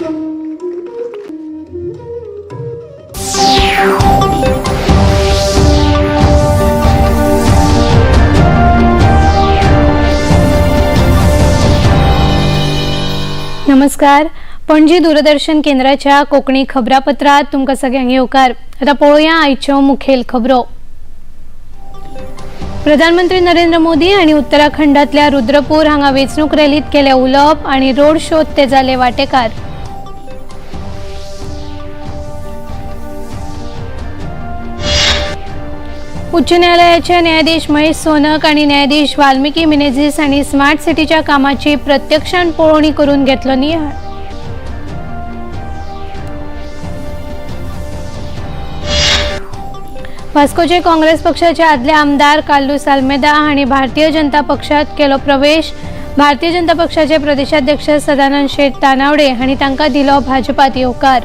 नमस्कार, पणजी दूरदर्शन केंद्राच्या कोंकणी खबरापत्रात तुमकां सगळ्यांक येवकार. आतां पळोवया आयच्यो मुखेल खबरो. प्रधानमंत्री नरेंद्र मोदी आनी उत्तराखंडांतल्या रुद्रपूर हांगा वेंचणूक रॅलीत केले उलोवप आनी रोड शोत ते जाले वांटेकार. उच्च न्यायालयाचे न्यायाधीश महेश सोनक आनी न्यायाधीश वाल्मिकी मिनेझीस हांणी स्मार्ट सिटीच्या कामाची प्रत्यक्षान पळोवणी करून घेतलो नियाळ. वास्कोचे काँग्रेस पक्षाचे आदले आमदार कार्लुस आल्मेदा हांणी भारतीय जनता पक्षात केलो प्रवेश. भारतीय जनता पक्षाचे प्रदेशाध्यक्ष सदानंद शेट तानावडे हांणी तांकां दिलो भाजपात येवकार.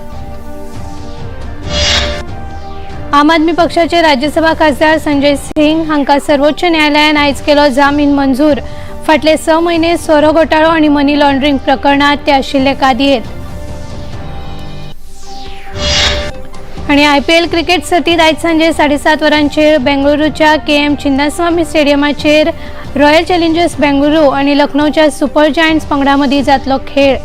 आम आदमी पक्षाचे राज्यसभा खासदार संजय सिंग हांकां सर्वोच्च न्यायालयान आयज केलो जामीन मंजूर. फाटले 6 म्हयने सोरो घोटाळो आनी मनी लॉन्ड्रिंग प्रकरणांत ते आशिल्ले कादयेंत. आनी IPL cricket सर्तींत आयज सांजे 7:30 वरांचेर बेंगळुरूच्या KM Chinnaswamy स्टेडियमाचेर रॉयल चॅलेंजर्स बेंगळुरू आनी लखनौच्या सुपर जायंट्स पंगडा मदीं जातलो खेळ.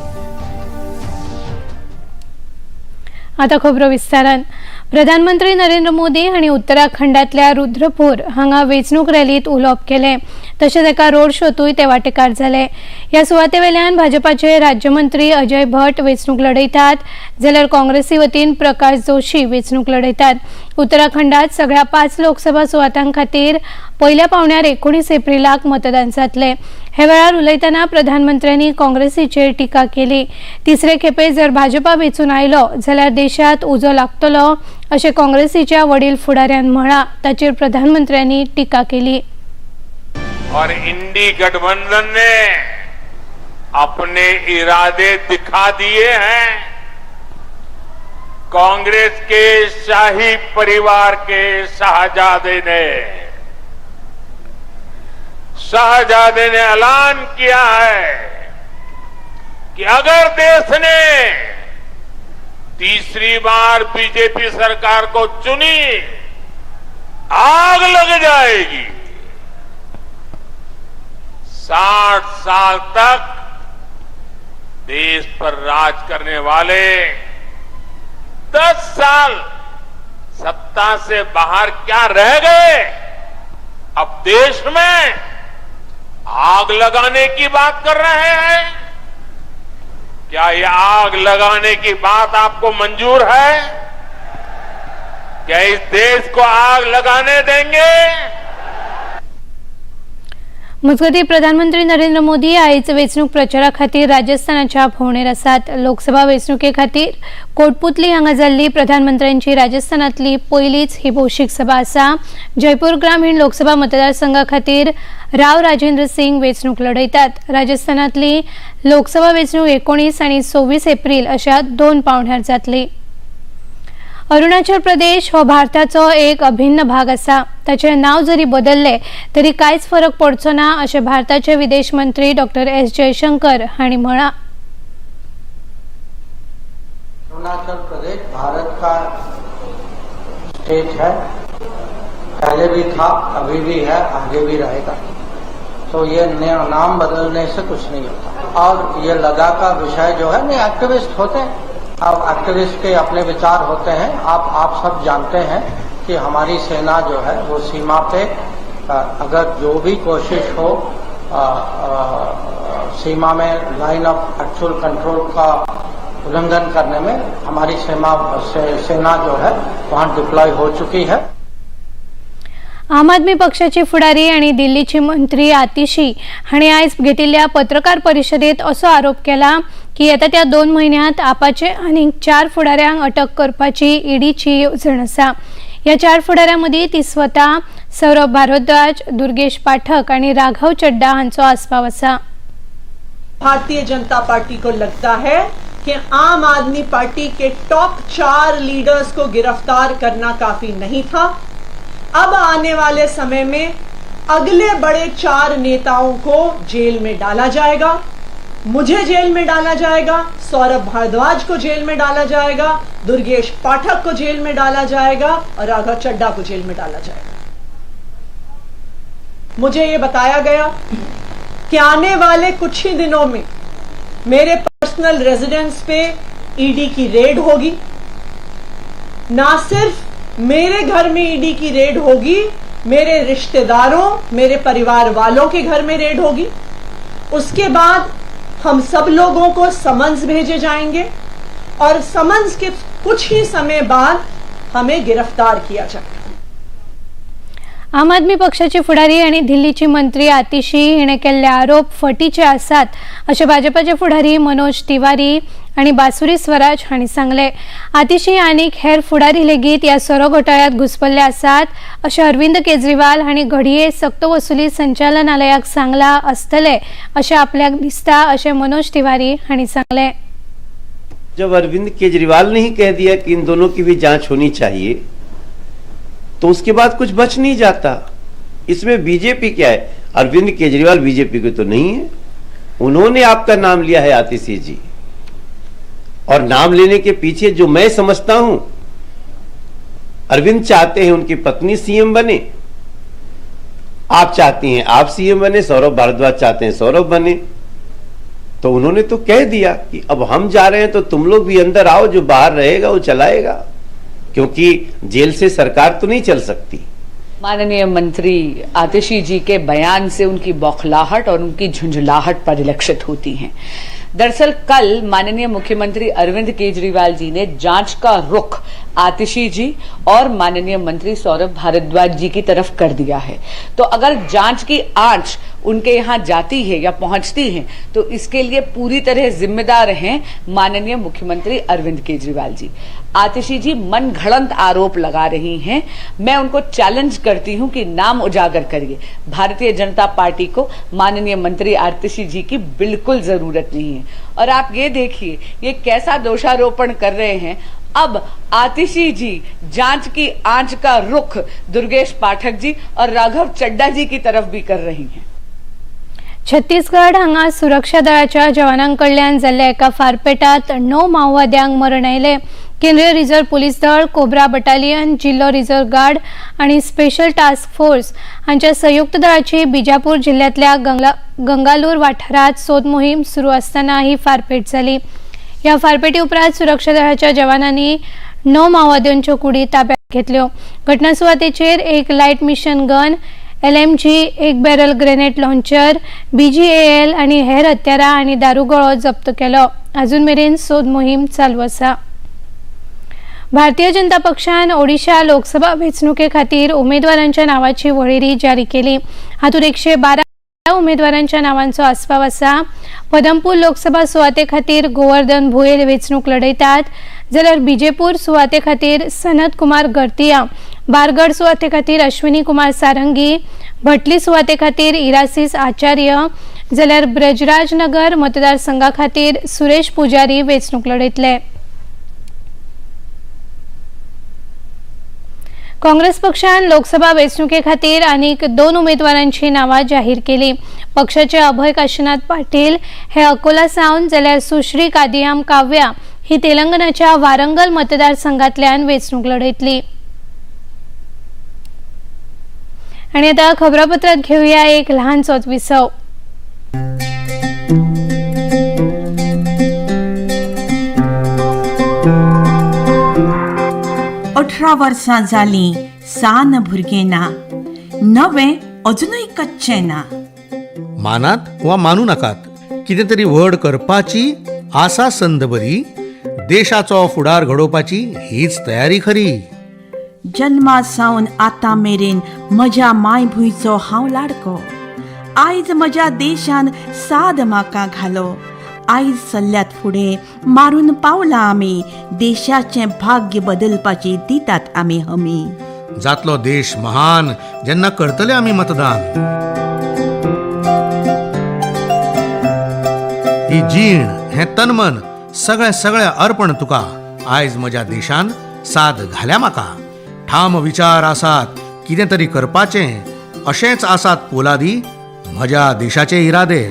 आतां खबरो विस्तारान. प्रधानमंत्री नरेंद्र मोदी हांणी उत्तराखंडांतल्या रुद्रपूर हांगा वेंचणूक रॅलीत उलोवप केलें. तशेंच एका रोड शोतूय ते वांटेकार जाले. ह्या सुवातेवेल्यान भाजपाचे राज्यमंत्री अजय भट वेंचणूक लढयतात, जाल्यार काँग्रेसी वतीन प्रकाश जोशी वेंचणूक लढयतात. उत्तराखंडात सगळ्या 5 लोकसभा सुवातां खातीर पयल्या पावण्यार 19 एप्रिलाक मतदान जातलें. हे वेळार उलयतना प्रधानमंत्र्यांनी काँग्रेसीचेर टिका केली. तिसरे खेपे जर भाजपा वेंचून आयलो जाल्यार देशात उजो लागतलो अशें काँग्रेसीच्या वडील फुडाऱ्यान म्हळां. ताचेर प्रधानमंत्र्यांनी टिका केली. और इंडी गठबंधन ने अपने इरादे दिखा दिए हैं. कांग्रेस के शाही परिवार के शहजादे ने ऐलान किया है कि अगर देश ने तीसरी बार बीजेपी सरकार को चुनी, आग लग जाएगी. 60 साल तक देश पर राज करने वाले 10 साल सत्ता से बाहर क्या रह गए, अब देश में आग लगाने की बात कर रहे हैं. क्या ये आग लगाने की बात आपको मंजूर है? क्या इस देश को आग लगाने देंगे? मजगतीं प्रधानमंत्री नरेंद्र मोदी आयज वेंचणूक प्रचारा खातीर राजस्थानाच्या भोंवडेर आसात. लोकसभा वेंचणुके खातीर कोटपुतली हांगा जाल्ली प्रधानमंत्र्यांची राजस्थानांतली पयलीच ही भौशीक सभा आसा. जयपूर ग्रामीण लोकसभा मतदारसंघा खातीर राव राजेंद्र सिंग वेंचणूक लढयतात. राजस्थानांतली लोकसभा वेंचणूक 19 आनी 26 एप्रिल अशा 2 पावंड्यार जातली. अरुणाचल प्रदेश हो भारताचो एक अभिन्न भाग आसा. ताचें नांव जरी बदललें तरी कांयच फरक पडचो ना अशें भारताचे विदेश मंत्री डॉक्टर एस जयशंकर हांणी म्हळां. अरुणाचल प्रदेश भारत का स्टेट है, पहले भी था, अभी भी है, आगे भी रहेगा. तो ये नाम बदलने से कुछ नहीं होता. और ये लद्दाख का विषय जो है, नहीं एक्टिविस्ट होते हैं, अब एक्टिविस्ट के अपने विचार होते हैं. आप सब जानते हैं कि हमारी सेना जो है वो सीमा पे अगर जो भी कोशिश हो सीमा में लाइन ऑफ एक्चुअल कंट्रोल का उल्लंघन करने में हमारी सेना जो है वहाँ डिप्लॉय हो चुकी है. आम आदमी पक्षाची फुडारी आनी दिल्लीची मंत्री आतिशी हांणी आयज घेतिल्ल्या पत्रकार परिशदेत असो आरोप केला की येता त्या 2 म्हयन्यांत आपाचे आनीक 4 फुडाऱ्यांक अटक करपाची ईडीची येवजण आसा. ह्या 4 फुडाऱ्यां मदीं ती स्वता, सौरभ भारद्वाज, दुर्गेश पाठक आनी राघव चड्डा हांचो आस्पाव आसा. भारतीय जनता पार्टी को लगता है कि आम आदमी पार्टी के टॉप 4 लीडर्स को गिरफ्तार करना काफी नहीं था. अब आने वाले समय में अगले बड़े 4 नेताओं को जेल में डाला जाएगा. मुझे जेल में डाला जाएगा, सौरभ भारद्वाज को जेल में डाला जाएगा, दुर्गेश पाठक को जेल में डाला जाएगा और राघव चड्ढा को जेल में डाला जाएगा। मुझे ये बताया गया कि आने वाले कुछ ही दिनों में मेरे पर्सनल रेजिडेंस पे ईडी की रेड होगी। ना सिर्फ मेरे घर में ईडी की रेड होगी, मेरे रिश्तेदारों, मेरे परिवार वालों के घर में रेड होगी। उसके बाद हम सब लोगों को समन्स भेजे जाएंगे और समन्स के कुछ ही समय बाद हमें गिरफ्तार किया जाएगा। आम आदमी पक्षाचे फुडारी आणि दिल्लीची मंत्री आतिशी हिणे केल्ले आरोप फटीचे आसात अशें भाजपाचे फुडारी मनोज तिवारी आनी बासुरी स्वराज हांणी सांगलें। आतिशी आनीक हेर फुडारी लेगीत ह्या सोरो घोटाळ्यांत घुसपल्ले आसात अशें अरविंद केजरीवाल हांणी घडये सक्तवसुली संचालनालयाक सांगलां आसतलें अशें आपल्याक दिसता अशें मनोज तिवारी हांणी सांगलें। जब अरविंद केजरीवाल ने ही कह दिया कि इन दोनों की भी जांच होनी चाहिए तो उसके बाद कुछ बच नहीं जाता। इसमें बीजेपी क्या है? अरविंद केजरीवाल बीजेपी के तो नहीं है, उन्होंने आपका नाम लिया है आतिशी जी, और नाम लेने के पीछे जो मैं समझता हूं, अरविंद चाहते हैं उनकी पत्नी सीएम बने, आप चाहती हैं आप सीएम बने, सौरभ भारद्वाज चाहते हैं सौरभ बने, तो उन्होंने तो कह दिया कि अब हम जा रहे हैं तो तुम लोग भी अंदर आओ, जो बाहर रहेगा वो चलाएगा, क्योंकि जेल से सरकार तो नहीं चल सकती। माननीय मंत्री आतिशी जी के बयान से उनकी बौखलाहट और उनकी झुंझलाहट परिलक्षित होती है। दरअसल कल माननीय मुख्यमंत्री अरविंद केजरीवाल जी ने जांच का रुख आतिशी जी और माननीय मंत्री सौरभ भारद्वाज जी की तरफ कर दिया है। तो अगर जांच की आंच उनके यहाँ जाती है या पहुंचती है तो इसके लिए पूरी तरह जिम्मेदार हैं माननीय मुख्यमंत्री अरविंद केजरीवाल जी। आतिशी जी मनगढ़ंत आरोप लगा रही हैं। मैं उनको चैलेंज करती हूं कि नाम उजागर करिए। भारतीय जनता पार्टी को माननीय मंत्री आतिशी जी की बिल्कुल जरूरत नहीं है। और आप ये देखिए ये कैसा दोषारोपण कर रहे हैं। अब आतिशी जी जांच की आंच का रुख दुर्गेश पाठक जी और राघव चड्ढा जी की तरफ भी कर रही हैं। छत्तीसगड हांगा सुरक्षा दळाच्या जवानां कडल्यान जाल्ल्या एका फारपेटात 9 माओवाद्यांक मरण आयलें। केंद्रीय रिझर्व्ह पुलीस दळ, कोब्रा बटालियन, जिल्लो रिझर्व्ह गार्ड आनी स्पेशल टास्क फोर्स हांच्या संयुक्त दळाची बिजापूर जिल्ह्यांतल्या गंगालूर वाठारांत सोद मोहीम सुरू आसतना ही फारपेट जाली। ह्या फारपेटी उपरांत सुरक्षा दळाच्या जवानांनी 9 माओवाद्यांच्यो कुडी ताब्यात घेतल्यो। घटना सुवातेचेर एक लायट मिशन गन, LMG, एक बॅरल ग्रेनेड लॉन्चर, BGAL आनी हेर हत्यारां आनी दारुगोळो जप्त केलो। अजून मेरेन सोद मोहीम चालू आसा। भारतीय जनता पक्षान ओडिशा लोकसभा वेंचणुके खातीर उमेदवारांच्या नावाची वळेरी जारी केली। हातूंत 112 उमेदवारांच्या नावांचो आस्पाव आसा। पदमपूर लोकसभा सुवाते खातीर गोवर्धन भुयेल वेंचणूक लढयतात, जाल्यार बिजेपूर सुवाते खातीर सनत कुमार गर्तिया, बारगड सुवाते खातीर अश्विनी कुमार सारंगी, भटली सुवाते खातीर इरासीस आचार्य, जाल्यार ब्रजराजनगर मतदारसंघा खातीर सुरेश पुजारी वेंचणूक लढयतले। काँग्रेस पक्षान लोकसभा वेंचणुके खातीर आनीक 2 उमेदवारांची नांवां जाहीर केली। पक्षाचे अभय काशीनाथ पाटील हे अकोला सावन, जाल्यार सुश्री कादियाम काव्या ही तेलंगणाच्या वारंगल मतदारसंघातल्यान वेंचणूक लढयतली। आनी आतां खबरापत्रांत घेवया एक ल्हानसोच विसव। 18 वर्सां जालीं सान भुरगें ना, नवें अजुनूय कच्चें ना। मानात वा मानू नाकात, कितें तरी व्हड करपाची आसा संद बरी, देशाचो फुडार घडोवपाची हीच तयारी खरी। जन्मा सावन आतां मेरेन म्हज्या मायभुंयचो हांव लाडको, आयज म्हज्या देशान साद म्हाका घालो। आयज सल्ल्यात फुडें मारून पावला आमी, देशाचें भाग्य बदलपाची दितात आमी हमी। जातलो देश महान जेन्ना करतले आमी मतदान। ही जीण हें तनमन सगळें सगळें अर्पण तुका, आयज म्हज्या देशान साद घाल्या म्हाका। ठाम विचार आसात कितें तरी करपाचें, अशेंच आसात पोलादी म्हज्या देशाचे इरादे।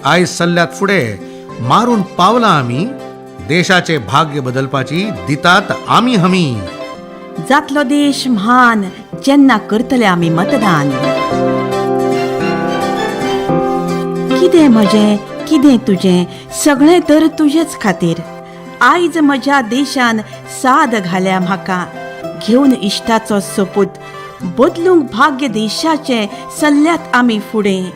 आयज सल्ल्यात फुडें मारून पावलां आमी, देशाचे भाग्य बदलपाची दितात आमी हमी. जातलो देश म्हान जेन्ना करतले आमी मतदान. कितें म्हजें कितें तुजें सगळें तर तुजेच खातीर. आयज म्हज्या देशान साद घाल्या म्हाका, घेवन इश्टाचो सोपूत, बदलूंक भाग्य देशाचें सल्ल्यात आमी फुडें.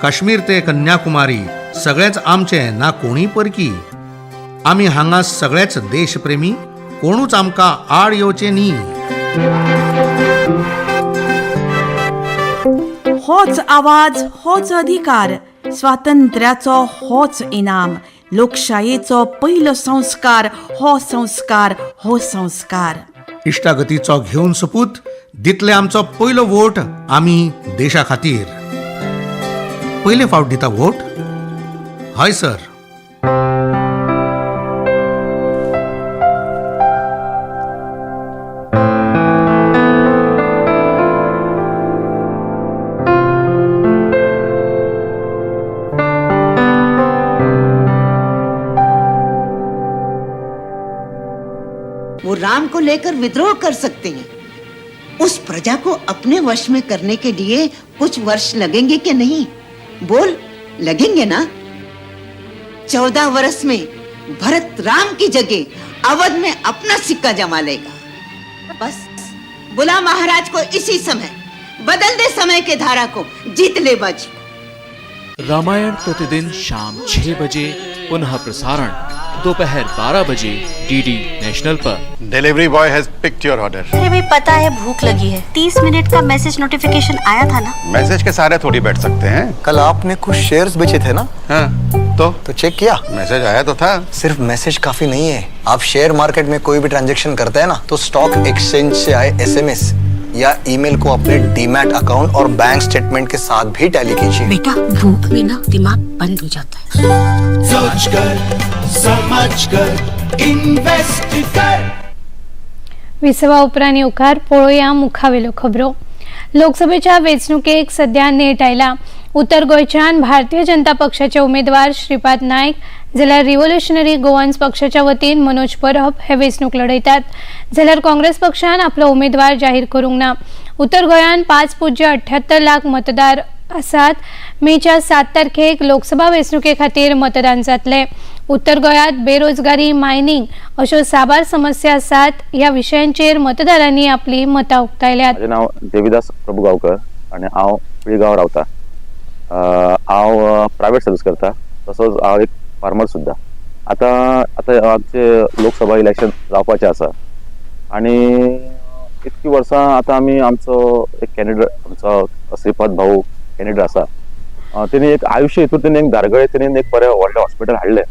काश्मीर ते कन्याकुमारी सगळेच आमचे, ना कोणूय परकी. आमी हांगा सगळेच देशप्रेमी, कोणूच आमकां आड येवचे न्ही. होच आवाज होच अधिकार, स्वातंत्र्याचो होच इनाम, लोकशायेचो पयलो संस्कार, हो संस्कार हो संस्कार. इश्टागतीचो घेवन सोपूत, दितले आमचो पयलो वोट आमी देशा खातीर. पयले फावट दिता वोट? हय सर. वो राम को लेकर विद्रोह कर सकते हैं। उस प्रजा को अपने वश में करने के लिए कुछ वर्ष लगेंगे कि नहीं? बोल, लगेंगे ना? 14 वर्ष में भरत राम की जगह अवध में अपना सिक्का जमा लेगा। बस बुला महाराज को इसी समय, बदल दे समय के धारा को, जीत ले बाजी। रामायण प्रतिदिन शाम 6 बजे, पुनः प्रसारण दोपहर 12 बजे DD national per. Delivery boy has picked your order. अरे भाई पता है भूख लगी है, 30 मिनट का मैसेज नोटिफिकेशन आया था ना। मैसेज के सहारे थोड़ी बैठ सकते हैं। कल आपने कुछ शेयर्स बेचे थे ना? हाँ, तो चेक किया? मैसेज आया तो था। सिर्फ मैसेज काफी नहीं है। आप शेयर मार्केट में कोई भी ट्रांजेक्शन करते हैं ना, तो स्टॉक एक्सचेंज से आए SMS या ईमेल को अपने डीमैट अकाउंट और बैंक स्टेटमेंट के साथ भी टैली कीजिए। बेटा भूख में ना दिमाग बंद हो जाता है। सोच कर समझ कर इन्वेस्ट कर। विसवा उपरांत येवकार पळोवया मुखावेल्यो खबरो. लोकसभेच्या वेंचणुकेक सध्या नेट आयला. उत्तर गोंयच्यान भारतीय जनता पक्षाचे उमेदवार श्रीपाद नायक जाल्यार रिव्होल्युशनरी गोवन्स पक्षाच्या वतीन मनोज परब हे वेंचणूक लढयतात. जाल्यार काँग्रेस पक्षान आपलो उमेदवार जाहीर करूंक ना. उत्तर गोंयांत 5.78 लाख मतदार आसात. मेच्या 7 तारखेक लोकसभा वेंचणुके खातीर मतदान जातलें. उत्तर गोंयांत बेरोजगारी, मायनिंग अश्यो साबार समस्या आसात. ह्या विशयांचेर मतदारांनी आपली मतां उक्तायल्यात. म्हजें नांव देविदास प्रभू गांवकर आनी हांव पिळगांव रावता. हांव प्रायवेट सर्वीस करता, तसोच हांव एक फार्मर सुद्दां. आतां आतां आमचें लोकसभा इलेक्शन जावपाचें आसा आनी इतकीं वर्सां आतां आमी आमचो एक कॅन्डिडेट, आमचो श्रीपाद भाऊ कॅन्डिडेट आसा, तेणी एक आयुश्य हितून तेणी एक धारगळे तेणी एक बरें व्हडलें हॉस्पिटल हाडलें.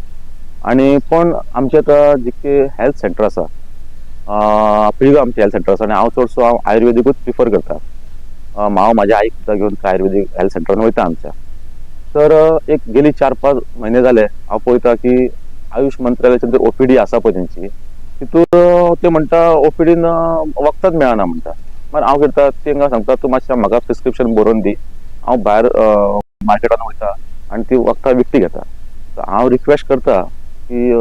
आनी पूण आमचें आतां जितकें हेल्थ सेंटर आसा, पिळगांव आमचें हेल्थ सेंटर आसा आनी हांव चडसो हांव आयुर्वेदीकूच प्रिफर करता. हांव म्हाज्या आईक सुद्दां घेवन आयुर्वेदीक हेल्थ सेंटरान वयता आमच्या. तर एक गेली 4-5 म्हयने जाले हांव पळयता की आयुश मंत्रालयाचे OPD आसा पळय तेंची, तितून ते म्हणटा OPDन वखदांच मेळना म्हणटा. मागीर हांव करता तेंकां सांगता तूं मातशें म्हाका प्रिस्क्रिप्शन बरोवन दी, हांव भायर मार्केटान वयता आनी ती वखदां विकती घेता. हांव रिक्वेस्ट करता की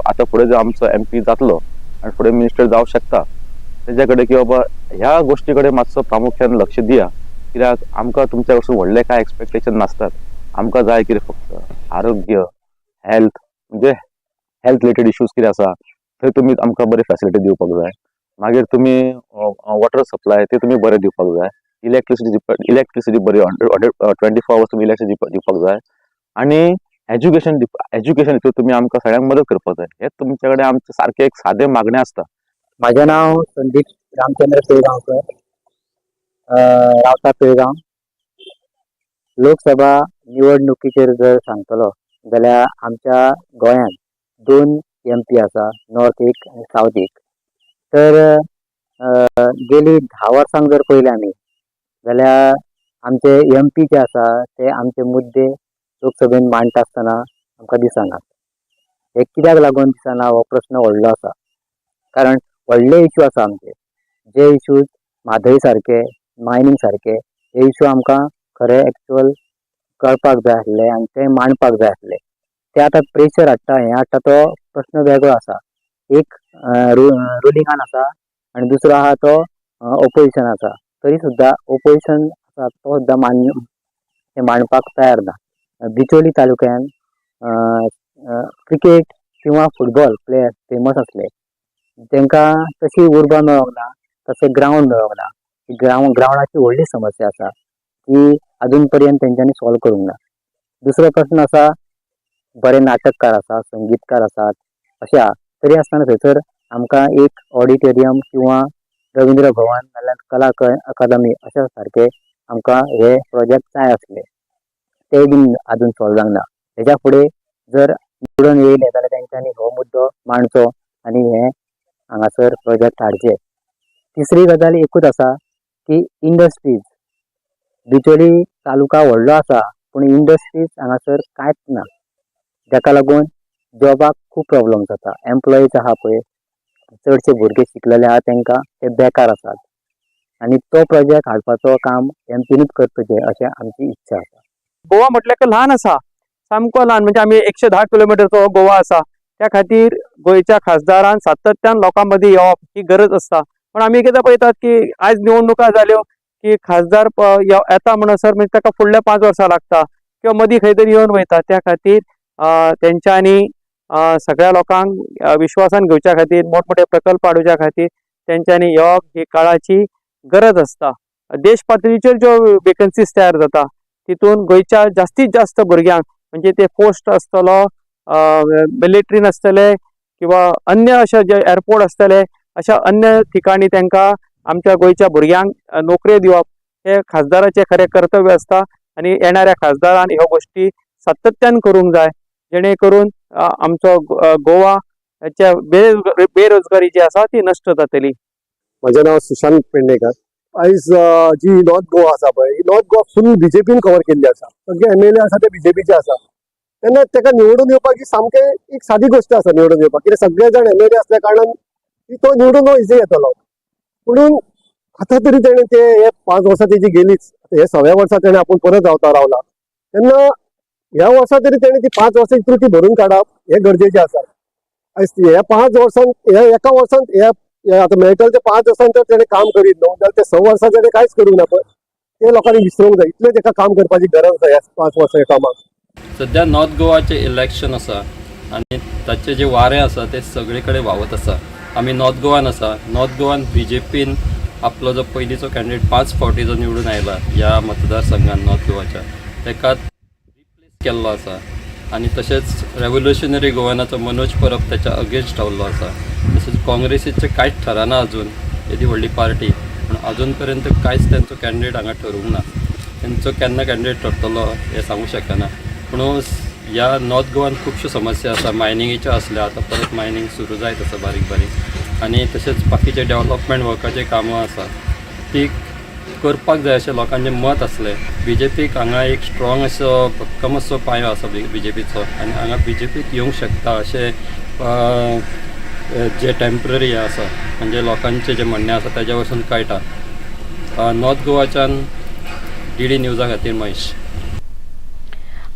आतां फुडें जो आमचो MP जातलो आनी फुडें मिनिस्टर जावंक शकता तेज्या कडेन की बाबा ह्या गोश्टी कडेन मातसो प्रामुख्यान लक्ष दिया. कित्याक आमकां तुमच्या कडसून व्हडलें कांय एक्सपेक्टेशन नासतात. आमकां जाय कितें फक्त आरोग्य, हेल्थ, म्हणजे हेल्थ रिलेटेड इश्यूज कितें आसा थंय तुमी आमकां बरी फेसिलिटी दिवपाक जाय. मागीर तुमी वॉटर सप्लाय ते तुमी बरें दिवपाक जाय. इलेक्ट्रिसिटी बरी 124 आवर्स तुमी इलेक्ट्रिसिटी दिवपाक जाय. आनी एज्युकेशन हितून तुमी आमकां सगळ्यांक मदत करपाक जाय. हें तुमचे कडेन आमचें सारकें एक सादें मागणें आसता. म्हाजें नांव संदीप रामचंद्र पिळगांवकर, रावता पिळगांव. लोकसभा निवडणुकीचेर जर सांगतलो जाल्यार आमच्या गोंयांत 2 MP आसा, नॉर्थ एक आनी सावथ एक. तर गेली 10 वर्सांक जर पळयलें आमी जाल्यार आमचे MP जे आसा ते आमचे मुद्दे लोकसभेन मांडटा आसतना आमकां दिसनात. हे कित्याक लागून दिसना हो प्रस्न व्हडलो आसा. कारण व्हडले इशू आसा आमचे, जे इशूज म्हादय सारके, मायनींग सारके हे इशू आमकां खरे एक्चुअल कळपाक जाय आसलें आनी तें मांडपाक जाय आसलें. ते आतां प्रेशर हाडटा, हें हाडटा, तो प्रस्न वेगळो आसा. एक रुलिंगान आसा आनी दुसरो आहा तो ओपोजिशन आसा. तरी सुद्दां ओपोजिशन आसा तो सुद्दां मान्य ते मांडपाक तयार ना. बिचोली तालुक्यान क्रिकेट किंवा फुटबॉल प्लेयर फेमस आसले, तांकां तशी उर्बा मेळोंक ना, तशें ग्रावंड मेळोंक ना. ग्रावंडाची व्हडली समस्या आसा ती अजून पर्यंत तेंच्यांनी सॉल्व करूंक ना. दुसरो प्रस्न आसा, बरे नाटककार आसा, संगीतकार आसात, अशें आहा तरी आसतना थंयसर आमकां एक ऑडिटोरियम किंवा रविंद्र भवन नाल्यार कला अकादमी अशा सारके आमकां हे प्रोजेक्ट जाय आसले, ते बीन आजून सॉल्व जावंक ना. हेज्या फुडें जर निवडून येयले जाल्यार तेंच्यांनी हो मुद्दो मांडचो आनी हे हांगासर प्रोजेक्ट हाडचे. तिसरी गजाल एकूच आसा की इंडस्ट्रीज. बिचोली तालुका व्हडलो आसा पूण इंडस्ट्रीज हांगासर कांयच ना, जाका लागून जॉबाक खूब प्रोब्लम जाता. एम्प्लॉईज आहा पळय, चडशे भुरगे शिकलेले आहा तांकां ते बेकार आसात आनी तो प्रोजेक्ट हाडपाचो काम एमपीनूच करपाचें अशें आमची इच्छा आसा. गोवा म्हटल्यार ल्हान आसा, सामको ल्हान, म्हणजे आमी 110 किलोमिटरचो गोवा आसा. त्या खातीर गोंयच्या खासदारान सातत्यान लोकां मदीं येवप ही गरज आसता. पण आमी कितें पळयतात की आयज निवडणुका जाल्यो की खासदार येता म्हणसर म्हणजे ताका फुडल्या 5 वर्सां लागता किंवा मदीं खंय तरी येवन वयता. त्या खातीर तेंच्यांनी सगळ्या लोकांक विश्वासान घेवच्या खातीर मोठमोठे प्रकल्प हाडुच्या खातीर तेंच्यांनी येवप ही काळाची गरज आसता. देश पातळीचेर ज्यो वेकन्सीज तयार जाता तितून गोंयच्या जास्तीत जास्त भुरग्यांक, म्हणजे ते पोस्ट आसतलो, मिलिटरीन आसतले किंवा अन्य अशे जे एअरपोर्ट आसतले, अशा अन्य ठिकाणी तांकां आमच्या गोंयच्या भुरग्यांक नोकऱ्यो दिवप हे खासदाराचें खरें कर्तव्य आसता. आनी येणाऱ्या खासदारान ह्यो गोश्टी सातत्यान करूंक जाय, जेणे करून आमचो गोवा बेरोजगारी जी आसा ती नश्ट जातली. म्हजें नांव सुशांत पेडणेकर. आयज जी नॉर्थ गोवा आसा पळय, ही नॉर्थ गोवा फूल बीजेपीन कवर केल्ली आसा. सगळे एमएलए आसा ते बीजेपीचे आसा. तेन्ना ताका निवडून येवपाक ही सामकें एक सादी गोश्ट आसा निवडून येवपाक, कित्याक सगळे जाण एमएलए असल्या कारणान तो निवडून इजी येतलो. पुणून आतां तरी तेणें ते हे 5 वर्सां तेजी गेलीच, हे 6व्या वर्सा तेणें आपूण परत रावता रावला, तेन्ना ह्या वर्सा तरी तेणें ती 5 वर्सांची त्रुटी भरून काडप हें गरजेचें आसा. आयज ह्या 5 वर्सांत, ह्या एका वर्सांत, ह्या आतां मेळटले ते 5 वर्सांत जर तेणें काम करीत न्हू जाल्यार ते 6 वर्सां तेणें कांयच करूंक ना पळय, ते लोकांनी विसरूंक जाय. इतलें तेका काम करपाची गरज आसा ह्या 5 वर्सां कामाक. सद्या नॉर्थ गोवाचें इलेक्शन आसा आनी ताचें जें वारें आसा तें सगळे कडेन व्हांवत आसा. आमी नॉर्थ गोवान आसा. नॉर्थ गोवान बीजेपीन आपलो जो पयलींचो कॅन्डिडेट 5 फावटी जो निवडून आयला ह्या मतदारसंघान नॉर्थ गोवाच्या, ताका रिप्लेस केल्लो आसा. आनी तशेंच रेवोल्युशनरी गोवानाचो मनोज परब ताच्या अगेन्स्ट रावल्लो आसा. तशेंच काँग्रेसीचें कांयच ठरना अजून, येदी व्हडली पार्टी पूण अजून पर्यंत कांयच तेंचो कॅन्डिडेट हांगा ठरूंक ना. तेंचो केन्ना कॅन्डिडेट ठरतलो हें सांगूंक शकना. पूण ह्या नॉर्थ गोवान खुबश्यो समस्या आसा, मायनिंगेच्यो आसल्यो, आतां परत मायनींग सुरू जायत आसा बारीक बारीक, आनी तशेंच बाकीचे डेवलपमेंट वर्काचे कामां आसा ती करपाक जाय अशें लोकांचें मत आसलें. बीजेपीक हांगा एक स्ट्रॉंग असो भक्कम असो पांयो आसा बीजेपीचो आनी हांगा बीजेपीक येवंक शकता अशें जे टेम्पररी आसा, म्हणजे लोकांचें जें म्हणणें आसा ताज्या वरसून कळटा. नॉर्थ गोवाच्यान डीडी न्यूजा खातीर महेश.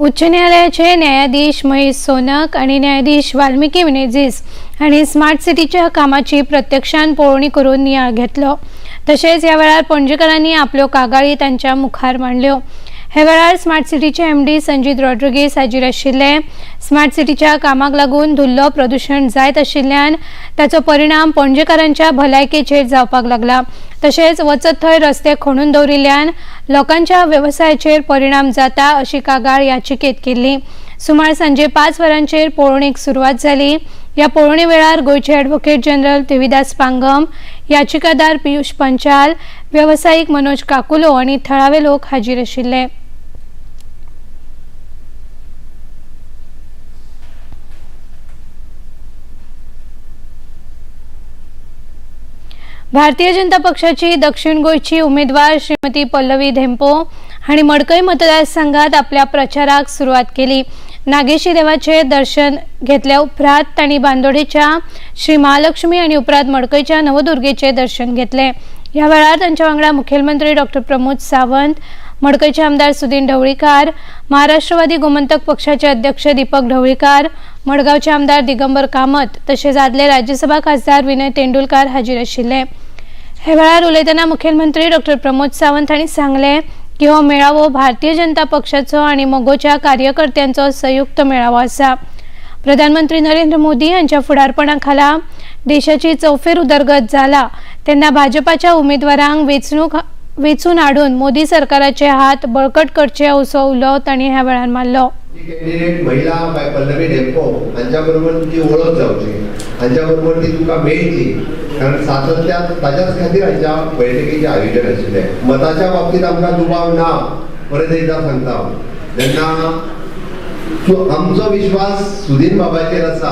उच्च न्यायालयाचे न्यायाधीश महेश सोनक आणि न्यायाधीश वाल्मिकी मिनेझिस हांणी स्मार्ट सिटीच्या कामाची प्रत्यक्षान पळोवणी करून नियाळ घेतलो. तशेंच ह्या वेळार पणजेकारांनी आपल्यो कागाळी तांच्या मुखार मांडल्यो. ह्या वेळार स्मार्ट सिटीचे एमडी संजीत रॉड्रिगीस हाजीर आशिल्ले. स्मार्ट सिटीच्या कामाक लागून धुल्लो प्रदूशण जायत आशिल्ल्यान ताचो परिणाम पणजेकारांच्या भलायकेचेर जावपाक लागला. तशेंच वचत थंय रस्ते खणून दवरिल्ल्यान लोकांच्या वेवसायाचेर परिणाम जाता अशी कागाळ याचिकेत केल्ली. सुमार सांजे 5 वरांचेर पळोवणेक सुरवात जाली. ह्या पळोवणे वेळार गोंयचे ॲडव्होकेट जनरल देविदास पांगम, याचिकादार पियुष पंचाल, वेवसायीक मनोज काकुलो आनी थळावे लोक हाजीर आशिल्ले. भारतीय जनता पक्षाची दक्षिण गोंयची उमेदवार श्रीमती पल्लवी धेंपो हांणी मडकय मतदारसंघात आपल्या प्रचाराक सुरवात केली. नागेशी देवाचे दर्शन घेतल्या उपरांत तांणी बांदोडेच्या श्री महालक्ष्मी आनी उपरांत मडकयच्या नवदुर्गेचे दर्शन घेतले. ह्या वेळार तांच्या वांगडा मुखेलमंत्री डॉक्टर प्रमोद सावंत, मडकयचे आमदार सुदीन ढवळीकार, महाराष्ट्रवादी गोमंतक पक्षाचे अध्यक्ष दीपक ढवळीकार, मडगांवचे आमदार दिगंबर कामत तशेंच आदले राज्यसभा खासदार विनय तेंडुलकार हाजीर आशिल्ले. हे वेळार उलयतना मुखेलमंत्री डॉक्टर प्रमोद सावंत हांणी सांगलें की हो मेळावो भारतीय जनता पक्षाचो आनी मगोच्या कार्यकर्त्यांचो संयुक्त मेळावो आसा. प्रधानमंत्री नरेंद्र मोदी हांच्या फुडारपणा खाला देशाची चौफेर उदरगत जाला तेन्ना भाजपाच्या उमेदवारांक वेचून हाडून मोदी सरकाराचे हात बळकट करचे असो उलो तांणी ह्या वेळार मारलो. कॅन्डिडेट महिला बाय पल्लवी डेम्पो हांच्या बरोबर तुजी वळख जावची, हांच्या बरोबर ती तुका मेळची, कारण सातत्यान ताज्याच खातीर हांच्या बैठकीचें आयोजन आशिल्लें. मताच्या बाबतींत आमकां दुबाव ना, परत एकदां सांगता, जेन्ना आमचो विश्वास सुदीन बाबाचेर आसा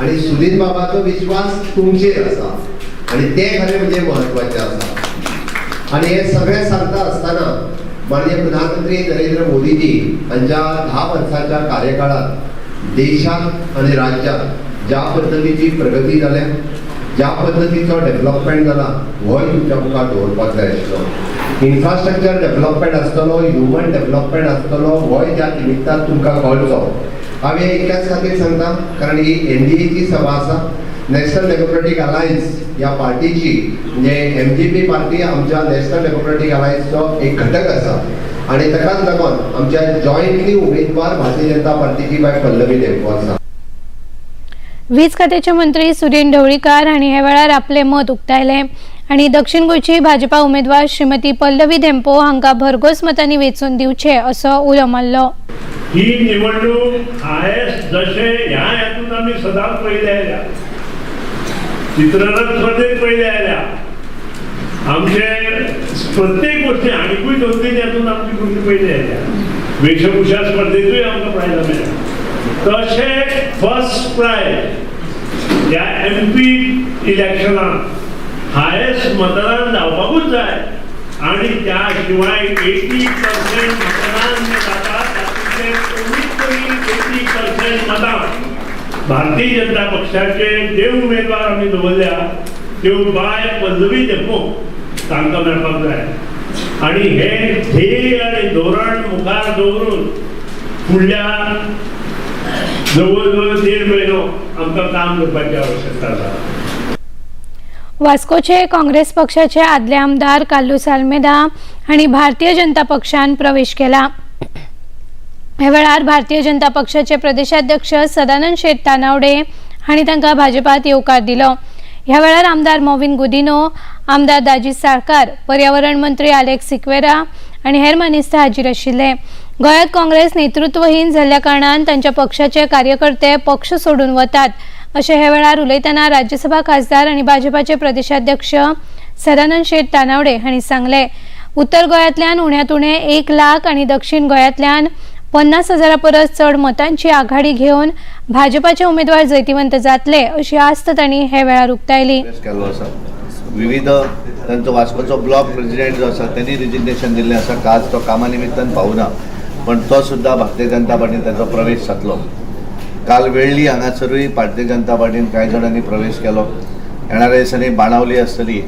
आनी सुदीन बाबाचो विश्वास तुमचेर आसा आनी तें खरें म्हणजे म्हत्वाचें आसा. आनी हें सगळें सांगता आसतना माननीय प्रधानमंत्री नरेंद्र मोदीजी हांच्या 10 वर्सांच्या कार्यकाळात देशात आनी राज्यात ज्या पद्दतीची प्रगती जाल्या, ज्या पद्दतीचो डेव्हलपमेंट जाला, होय तुमच्या मुखार दवरपाक जाय आशिल्लो. इन्फ्रास्ट्रक्चर डेव्हलपमेंट आसतलो, ह्युमन डेव्हलपमेंट आसतलो, होय त्या निमित्तान तुमकां कळचो. हांव हें इतल्याच खातीर सांगता कारण ही एनडीएची सभा आसा. नॅशनल डेमोक्रेटीक अलायन्स ह्या पार्टीची म्हणजे एमजीपी पार्टी आमच्या नॅशनल डेमोक्रेटीक अलायन्सचो एक घटक आसा आनी ताकाच लागून आमच्या जॉयंटली उमेदवार भारतीय जनता पार्टीची बाय पल्लवी डेम्पो आसा. वीज खात्याचे मंत्री सुदीन ढवळीकार हांणी ह्या वेळार आपलें मत उक्तायलें आनी दक्षिण गोंयची भाजपा उमेदवार श्रीमती पल्लवी धेंपो हांकां भरघोस मतांनी वेंचून दिवचे असो उलो मारलो. ही निवडणूक हायेस्ट जशे ह्या हेतून आमी सदांच पयले आयल्या, चित्ररथ स्पर्धेत पयले आयल्या, आमचे प्रत्येक गोष्टी आनिकूय 2-3 हेतून आमची भुरगीं पयले आयल्या, वेशभूषा स्पर्धेतूय आमकां प्रायज मेळ्ळा. तशें फर्स्ट प्रायज ह्या एमपी इलेक्शनाक हायेस्ट मतदान जावपाकूच जाय आनी त्या शिवाय 80% मतदान जें जाता तातूंतलें कमीत कमी 80% मतां भारतीय जनता पक्षाचे जे उमेदवार आमी दवरल्या त्यो बाय पल्लवी धेंपो तांकां मेळपाक जाय. आनी हे ध्येय आनी धोरण मुखार दवरून फुडल्या जवळ जवळ 1.5 म्हयनो आमकां काम करपाची आवश्यकता आसा. वास्कोचे काँग्रेस पक्षाचे आदले आमदार कार्लुस आल्मेदा हांणी भारतीय जनता पक्षान प्रवेश केला. ह्या वेळार भारतीय जनता पक्षाचे प्रदेशाध्यक्ष सदानंद शेट तानावडे हांणी तांकां भाजपात येवकार दिलो. ह्या वेळार आमदार मोविन गुदिनो, आमदार दाजी साळकार, पर्यावरण मंत्री आलेक्स सिक्वेरा आनी हेर मानेस्त हाजीर आशिल्ले. गोंयांत काँग्रेस नेतृत्वहीन जाल्ल्या कारणान तांच्या पक्षाचे कार्यकर्ते पक्ष सोडून वतात अशें ह्या वेळार उलयतना राज्यसभा खासदार आनी भाजपाचे प्रदेशाध्यक्ष सदानंद शेट तानावडे हांणी सांगलें. उत्तर गोंयांतल्यान उण्यांत उणें 1 लाख आनी दक्षिण गोंयांतल्यान 50,000 परस चड मतांची आघाडी घेवन भाजपाचे उमेदवार जैतिवंत जातले अशी आस्त तांणी हे वेळार उक्तायली. विविध तांचो वास्कोचो ब्लॉक प्रेसिडेंट जो आसा त्यांनी रिजिग्नेशन दिल्लें आसा. काल तो कामा निमित्तान पावना, पण तो सुद्दां भारतीय जनता पार्टीन ताचो प्रवेश जातलो. काल वेळ्ळी हांगासरूय भारतीय जनता पार्टीन कांय जाणांनी प्रवेश केलो. येणाऱ्या दिसांनी बाणावली आसतली,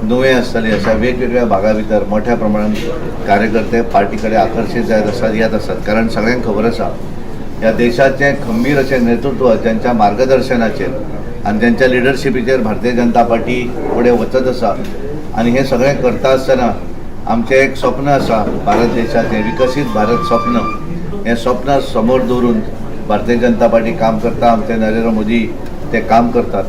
नुवें आसतली, अशा वेगवेगळ्या भागा भितर मोठ्या प्रमाणात कार्यकर्ते पार्टी कडेन आकर्शीत जायत आसात, येत आसात. कारण सगळ्यांक खबर आसा ह्या देशाचें खंबीर अशें नेतृत्व ज्यांच्या मार्गदर्शनाचेर आनी ज्यांच्या लिडरशिपीचेर भारतीय जनता पार्टी फुडें वचत आसा. आनी हें सगळें करता आसतना आमचें एक स्वप्न आसा, भारत देशाचें विकसीत भारत स्वप्न. हें स्वप्न समोर दवरून भारतीय जनता पार्टी काम करता, आमचे नरेंद्र मोदी ते काम करतात.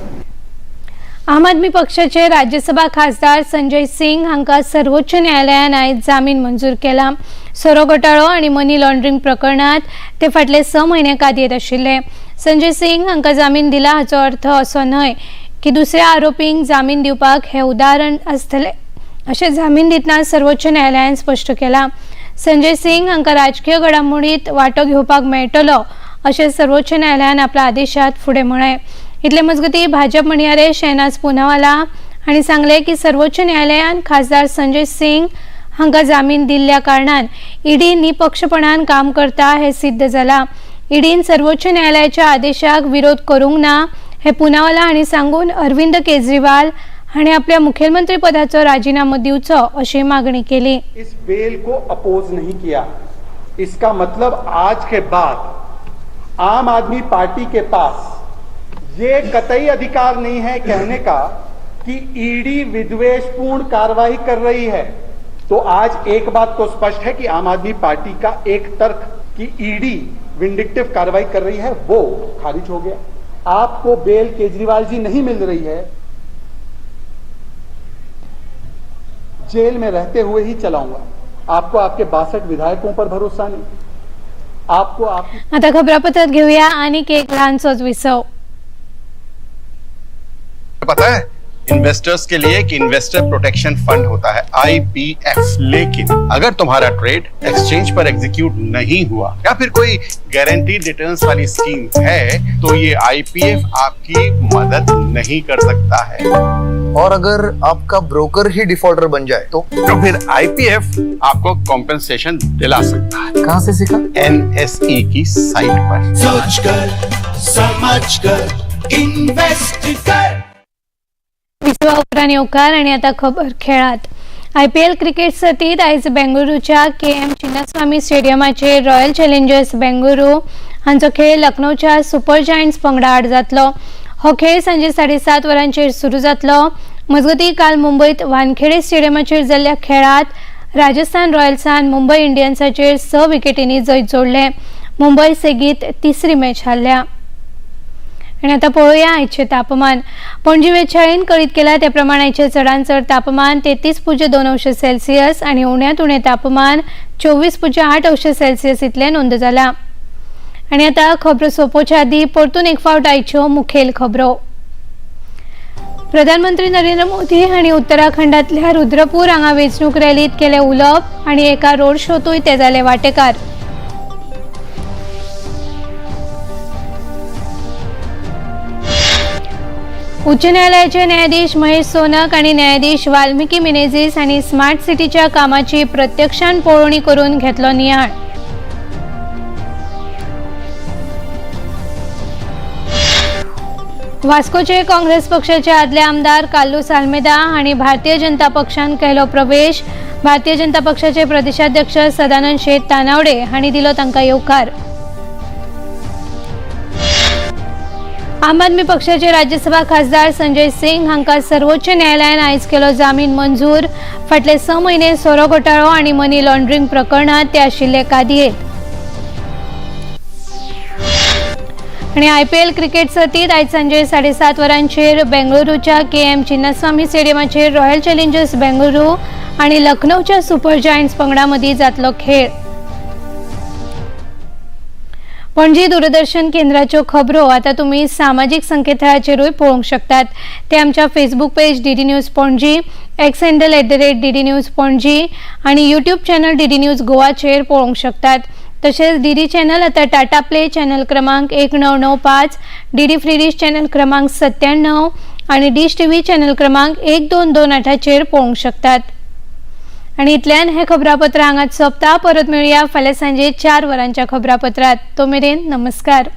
आम आदमी पक्षाचे राज्यसभा खासदार संजय सिंग हांकां सर्वोच्च न्यायालयान आयज जामीन मंजूर केला. सोरो घोटाळो आनी मनी लॉन्ड्रिंग प्रकरणांत ते फाटले 6 म्हयने कादयेंत आशिल्ले. संजय सिंग हांकां जामीन दिला हाचो अर्थ असो न्हय की दुसऱ्या आरोपींक जामीन दिवपाक हें उदाहरण आसतलें अशें जामीन दितना सर्वोच्च न्यायालयान स्पश्ट केलां. संजय सिंग हांकां राजकीय घडामोडींत वांटो घेवपाक मेळटलो अशें सर्वोच्च न्यायालयान आपल्या आदेशांत फुडें म्हळें. इतले मजगती भाजप म्हणयारे शेहनाज पुनावाला हांणी सांगलें की सर्वोच्च न्यायालयान खासदार संजय सिंग हांकां जामीन दिल्ल्या कारणान ईडी निपक्षपणान काम करता हें सिद्ध जालां. ईडीन सर्वोच्च न्यायालयाच्या आदेशाक विरोध करूंक ना हें पुनावाला हांणी सांगून अरविंद केजरीवाल हांणी आपल्या मुखेलमंत्री पदाचो राजीनामो दिवचो अशी मागणी केली. इस बेल को अपोज नहीं किया, इसका मतलब आज के बाद आम आदमी पार्टी के पास ये कतई अधिकार नहीं है कहने का कि ईडी विद्वेषपूर्ण कार्रवाई कर रही है. तो आज एक बात तो स्पष्ट है कि आम आदमी पार्टी का एक तर्क कि ईडी विंडिक्टिव कार्रवाई कर रही है वो खारिज हो गया. आपको बेल केजरीवाल जी नहीं मिल रही है, जेल में रहते हुए ही चलाऊंगा. आपको आपके 62 विधायकों पर भरोसा नहीं, आपको आपकी आता खबरापत्रात घेऊया आणि एक ल्हानसोच विसव. पता है इन्वेस्टर्स के लिए एक इन्वेस्टर प्रोटेक्शन फंड होता है आईपीएफ. लेकिन अगर तुम्हारा ट्रेड एक्सचेंज पर एग्जीक्यूट नहीं हुआ या फिर कोई गारंटीड रिटर्न्स वाली स्कीम है तो ये आईपीएफ आपकी मदद नहीं कर सकता है. और अगर आपका ब्रोकर ही डिफॉल्टर बन जाए तो फिर आईपीएफ आपको कॉम्पेंसेशन दिला सकता है. कहाँ से सीखा? एनएसई की साइट पर. सोच कर, समझ कर, इन्वेस्ट कर. विसवा उपरांत येवकार आनी आतां खबर खेळात. आयपीएल क्रिकेट सर्तींत आयज बेंगळुरूच्या के एम चिन्नास्वामी स्टेडियमाचेर रॉयल चॅलेंजर्स बेंगळुरू हांचो खेळ लखनौच्या सुपर जायंट्स पंगडा आड जातलो. हो खेळ सांजे 7:30 वरांचेर सुरू जातलो. मजगतीं काल मुंबयत वानखेडे स्टेडियमाचेर जाल्ल्या खेळांत राजस्थान रॉयल्सान मुंबय इंडियन्साचेर 6 विकेटींनी जैत जोडलें. मुंबय सेगीत तिसरी मॅच हारल्या. आनी आतां पळोवया आयचें तापमान. पणजी वेधशाळेन कळीत केलां ते प्रमाण आयचें चडांत चड तापमान 33.2 अंश सेल्सियस आनी उण्यांत उणें तापमान 24.8 अंश सेल्सियस इतलें नोंद जालां. आनी आतां खबरो सोंपोवच्या आदीं परतून एक फावट आयच्यो मुखेल खबरो. प्रधानमंत्री नरेंद्र मोदी हांणी उत्तराखंडांतल्या रुद्रपूर हांगा वेंचणूक रॅलींत केलें उलोवप आनी एका रोड शोतूय ते जाले वांटेकार. उच्च न्यायालयाचे न्यायाधीश महेश सोनक आणि न्यायाधीश वाल्मिकी मिनेझीस हांणी स्मार्ट सिटीच्या कामाची प्रत्यक्षान पळोवणी करून घेतलो नियाळ. वास्कोचे काँग्रेस पक्षाचे आदले आमदार कार्लुस आल्मेदा हांणी भारतीय जनता पक्षान केलो प्रवेश. भारतीय जनता पक्षाचे प्रदेशाध्यक्ष सदानंद शेट तानावडे हांणी दिलो तांकां येवकार. आम आदमी पक्षाचे राज्यसभा खासदार संजय सिंग हांकां सर्वोच्च न्यायालयान आयज केलो जामीन मंजूर. फाटले 6 म्हयने सोरो घोटाळो आनी मनी लॉन्ड्रिंग प्रकरणांत ते आशिल्ले कादयेंत. आनी आयपीएल क्रिकेट सर्तींत आयज सांजे 7:30 वरांचेर बेंगळुरूच्या के एम चिन्नास्वामी स्टेडियमाचेर रॉयल चॅलेंजर्स बेंगळुरू आनी लखनौच्या सुपर जायंट्स पंगडा मदीं जातलो खेळ. पणजी दूरदर्शन केंद्राच्यो खबरो आतां तुमी सामाजीक संकेतथळाचेरूय पळोवंक शकतात. ते आमच्या Facebook page DD news Panaji, X handle @DD news Panaji आनी यूट्यूब चॅनल डीडी न्यूज गोवाचेर पळोवंक शकतात. तशेंच डीडी चॅनल आतां टाटा प्ले चॅनल क्रमांक 1995, डीडी फ्री डिश चॅनल क्रमांक 97 आनी डिश टीव्ही चॅनल क्रमांक 1228चेर पळोवंक शकतात. आनी इतल्यान हें खबरापत्र हांगाच सोंपता. परत मेळुया फाल्यां सांजे 4 वरांच्या खबरापत्रांत. तो मेरेन नमस्कार.